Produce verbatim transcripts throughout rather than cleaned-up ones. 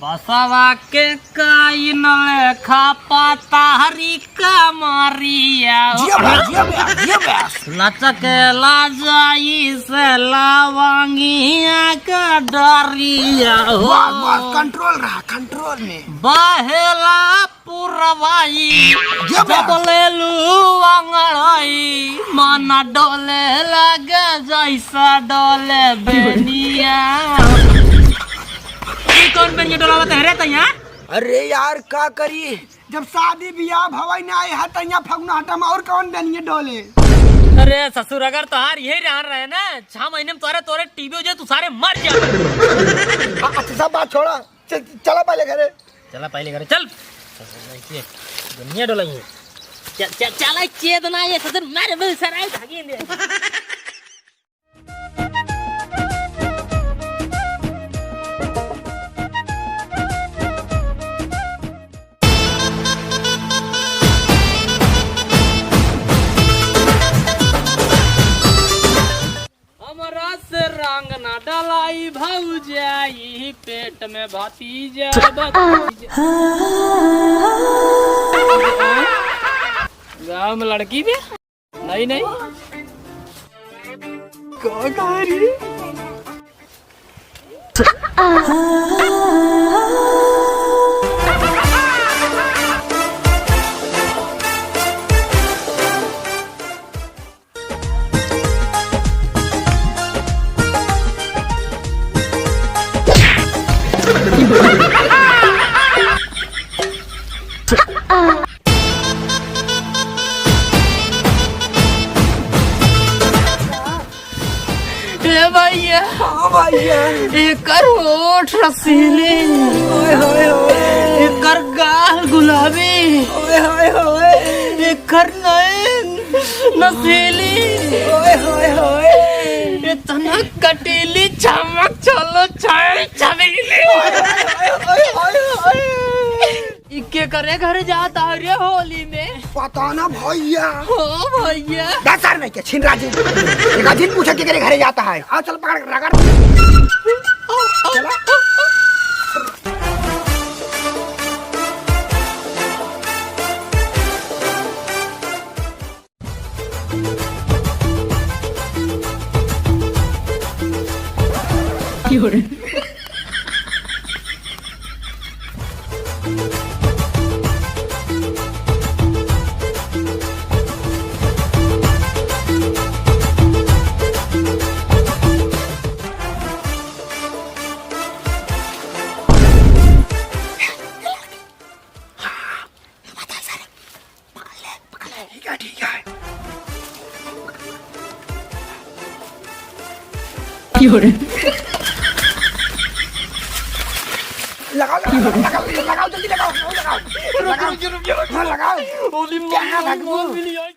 बसवा के काइन लेखा पतारी कमरिया हो। जिया बा, जिया बा, जिया बा। लचकेला जइसे लवंगिया के डरिया हो। बस, बस, control रहा, control में। बहेला पुरवाई, जिया बा। जब लेलू अंगड़ाई, मन डोले लगे जइसे डोले बेनिया। ई कौन बेनिया डोलावत है रे तैया? अरे यार, का करी, जब शादी बियाह भवई ना आए है, तैया फगुना हटा में और कौन बेनिया डोले? अरे ससुर, अगर तोहार यही रहन रहे ना, छह महीने में तोरे, तोरे टीबी हो जाए, तू सारे मर जाए। अ-, अच्छा, सब बात छोड़ा, च-, चला पहले घरे। चला पहले घरे, चल। दुनिया डोलाई है। चल, चल, चला, चेद ना ये ससुर, मारे बल सराय भागी दे। हमरा से रंग ना डलाई भौजाई, पेट में भतीजा, भतीजा। गाँव में लड़की भी? नहीं, नहीं। का कह रही? ए भैया। हाँ भैया। एकर होठ रसीली। ओए होए होए। एकर गाल गुलाबी। ओए होए होए। एकर नैन नसीली। ओए होए होए। इतना कटीली चमक चलो छैल छबीली। ओए होए होए। ई केकरे घरे जाता है रे होली में? पता ना भैया। हो भैया। दस हजार नहीं के छिन राजी। एक दिन पूछे केकरे घरे जाता है। आओ चल पकड़ रगड़। चला। पकड़ ले, पकड़ ले। ठीक है, ठीक है। क्यों रे? लगाओ, लगाओ, लगाओ, लगाओ, लगाओ, जल्दी लगाओ, लगाओ, लगाओ। रुक, रुक, रुक, रुक। हाँ, लगाओ। होली क्या में है, भगवान? होली में नहीं आई।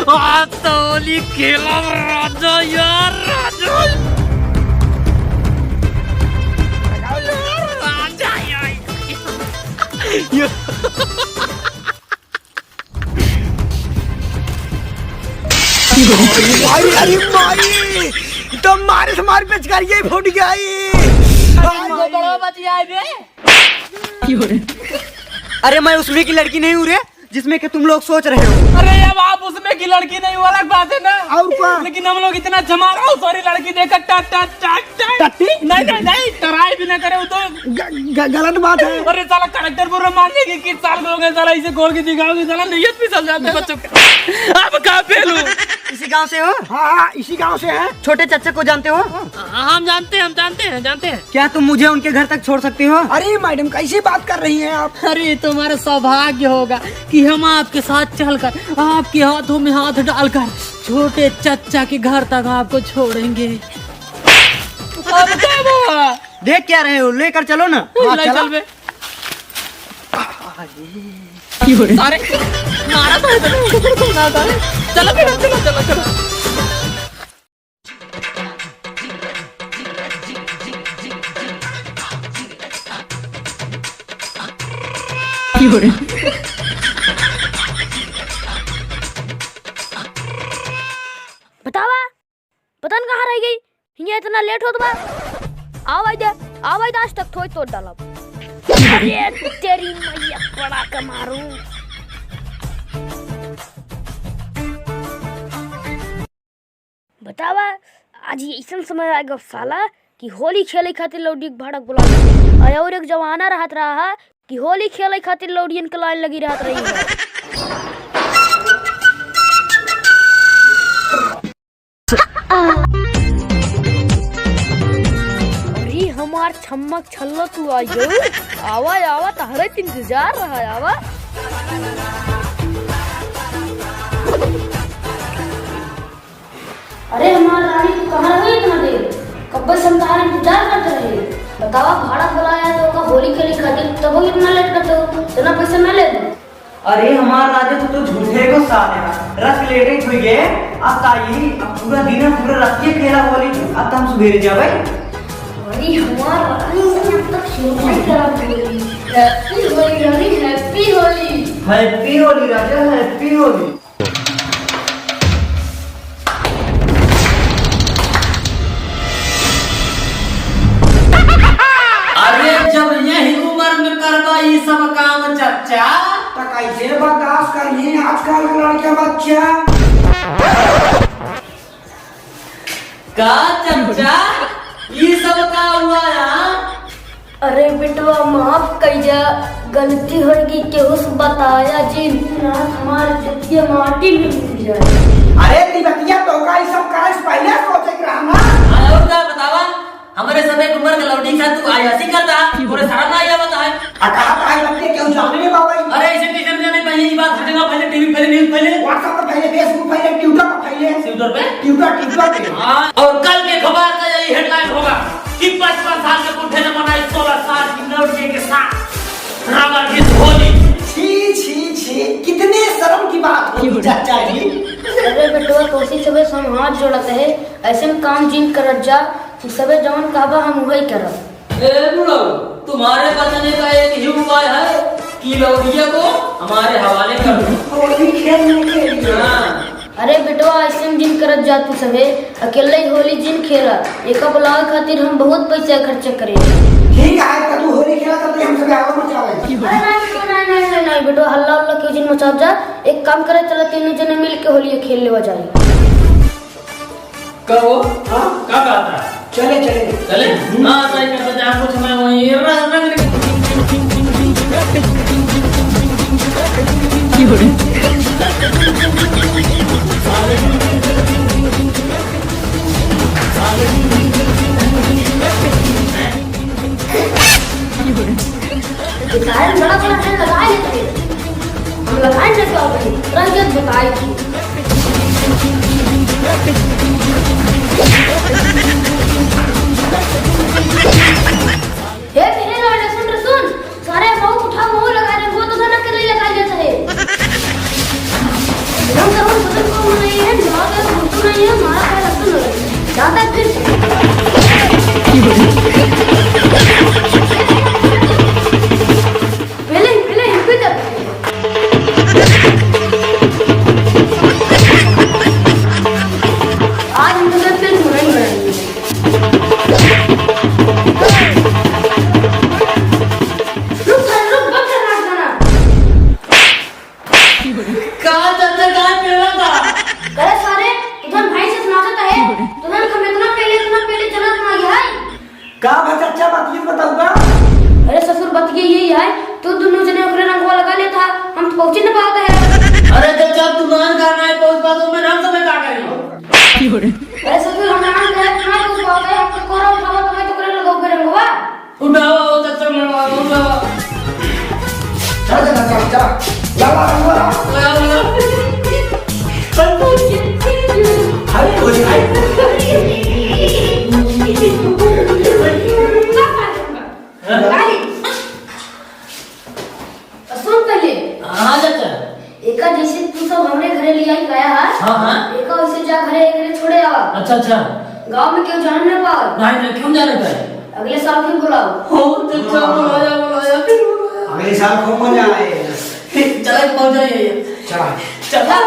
आज तो होली खेलब राजा यार, राजा। राजा यार। भाई, अरे माई, तो मारे से मार पिचकारिये फूट गई। अरे, बड़ा बतिया है बे। अरे, मैं उसमें की लड़की नहीं हूँ रे, जिसमें कि तुम लोग सोच रहे हो। अरे, अब आप उसमें की लड़की नहीं हो, अलग बात है ना। और क्या? लेकिन हम लोग इतना जमा रहा हूँ, सारी लड़की देखकर टट, टट, टट, टट। टट्टी? नहीं, नहीं, नहीं, try भी ना करे वो तो। ग-, ग-, गलत बात है। अरे साला, कलेक्टर बोल रहा, मान लेंगे कि साल के लोग हैं, साला इसे खोल के दिखाओगे, साला नीयत भी सल जाता है बच्चों का। अब कहाँ फेल हूँ? इसी गांव से हो? हाँ, हाँ, इसी गांव से हैं। छोटे चच्चा को जानते हो? हाँ, हम जानते हैं, हम जानते हैं, जानते हैं। क्या तुम मुझे उनके घर तक छोड़ सकते हो? अरे मैडम, कैसी बात कर रही हैं आप? अरे, तुम्हारा सौभाग्य होगा कि हम आपके साथ चलकर, आपके हाथों में हाथ डालकर छोटे चच्चा के घर तक आपको छोड़ेंगे। अब क्या हुआ? देख क्या रहे हो, लेकर चलो ना। हाँ, ले चला। चल बे। सारे मारा तो है, चलो, चलो, चलो, चलो। चलो बेटा, चलो, चलो, चलो। बतावा, पता न कहाँ रह गई, हियाँ इतना लेट होत बा। आवाज दे, आवाज दे, आज तक थोई तोड़ डालब। अरे तेरी मैया, पड़ा का मारूं। बतावा, आज ये ऐसन समय आ गया साला कि होली खेले खातिर लौंडी के भाड़ा बुला। और, और एक जमाना रहत रहा है कि होली खेले खातिर लौंडियन के लाइन लगी रहत रही है। अरे हमार छम्मक छल्लो तू आई गयो। आवा, आवा, तहरे त इंतजार रहा, आवा। अरे हमार रानी, तू कहाँ रही इतना देर? कब्बे से हम तहार इंतजार करत रहे। बतावा, भाड़ा बुलाया तो का होली खेले खातिर, तब वो इतना लेट करते हो, इतना पैसा ना ले दो। अरे हमार राजा, तू तो झूठे को साले ना। रात के लेटे हुई गए, अब ताई, अब पूरा दिन है, पूरा रात के खेला होली, अब तो हम सुबेरे जावे। अरे हमार रानी, अब तक शुरू नहीं करा होली। Happy होली रानी, happy होली। Happy होली राजा, happy होली। अरे जब यही उम्र में करबा ई सब काम चच्चा, त कैसे बर्दाश्त करिए आजकल के लड़के बच्चा? का चच्चा, ई सब का हुआ यहाँ? अरे बेटवा, माफ कइजा, गलती होइगी, केहू से बताया जिन, ना हमार जतिया माटी में मिल जाए। अरे तिबतिया, तो का ई सब करे से पहले सोचे के रहा ना। हाँ, और का बतावा, हमरे सब एक उम्र के लौंडी के साथ तू अय्यासी करता, तोरे शर्म ना आया बताए? आ कहा भाई बच्चे केहू जाने में बाबा? अरे ऐसे कैसे नहीं जाने पाई, ये बात हर जगह फैले, टीवी फैले, न्यूज़ फैले। WhatsApp पे फैले, Facebook फैले, Twitter पे फैले। Twitter पे? Twitter, Twitter पे। हाँ, और कल के अखबार का यही हेडलाइन होगा कि पचपन साल के बूढ़े ने मनाई सोलह साल की लड़के के साथ रंगारंग होली। छी, छी, छी, कितने शर्म की बात होगी चाचा जी। अरे बेटवा, तोसी सबे से हम हाथ जोड़त है, ऐसे काम जिन करत जा, कि सबे जवन कहबा हम उहई करब। ए बुढ़ऊ, तुम्हारे बचने का एक ही उपाय है कि लौंडिया को हमारे हवाले कर दो। होली खेलने के लिए। हाँ। अरे बेटवा, ऐसे जिन करत जा तू सभे, अकेले ही होली जिन खेला। एका बुलावे खातिर हम बहुत पैसा खर्चा करे। ठीक है, तो तू होली खेला, तब तक हम सभे आवा मचावे। अरे नहीं बेटवा, नहीं, नहीं, नहीं, नहीं, बेटवा, हल्ला उल्ला क्यों जिन मचाव जा। एक काम करे, चला तीनों जने मिल के होली खेल लेवा जाए। का हो? हाँ? का कहता है? चले, चले। चले? हाँ, सही कहता है, जहाँ कुछ ना वहीं रंग, रंग, रंग। बेचारे बड़ा बड़ा है, लगाए लेते हैं। हम लगाए लेते हैं, तुरंत जब बताए थी। हे, पहले लौंडे, सुन रे, सुन। सारे मऊ उठा, मऊ लगा रहे, वो तो ना कर ले, लगा लेता है। एकदम करो, बदल को नहीं है, जवाब है, कुछ नहीं है, मारा है, रक्त नहीं है। ज्यादा फिर पहले ही, पहले ही, फिर जब आज हम तुम्हें फिर सुनाई बनाएंगे। रुक, रुक, बंद कर नाच गाना। का चलते गाय पेड़ा का? अरे सारे, तुझन भाई से सुनाता है, तुझन हम इतना पहले, इतना पहले जनत ना है। का बा चच्चा, बात ये बताऊंगा। अरे ससुर, बात ये यही है, तू दोनों जने ओकरे रंगवा लगा लेता, हम तो पहुंचे न पावत है। अरे चच्चा, तू मान का ना है, पहुंच पावत, मैं नाम समय का करी? अरे ससुर, हम नाम करे, ना पहुंच पावत है, हम तो कोरा उठावा, तो मैं तो करे लगाओ के रंगवा। उठावा, ओ चच्चा, मरवा, उठावा। चल, चल, चल, चल। लगा, लगा। लगा, लगा। अरे, बोल, अरे। हाँ? सुन पहले। हाँ, चाचा। एका जैसे तू सब हमरे घरे ले आई गया है। हाँ, हाँ। एका वैसे जा घरे एकरे छोड़े आवा। अच्छा, अच्छा। गांव में क्यों जाने ना पाओ। नहीं, नहीं, क्यों जाने पाए? अगले साल फिर बुलाओ। हो, चाचा, बुलाया, बुलाया, फिर बुलाया। अगले साल खूब मजा आए। चला, पहुँच जाइए। चला। चला।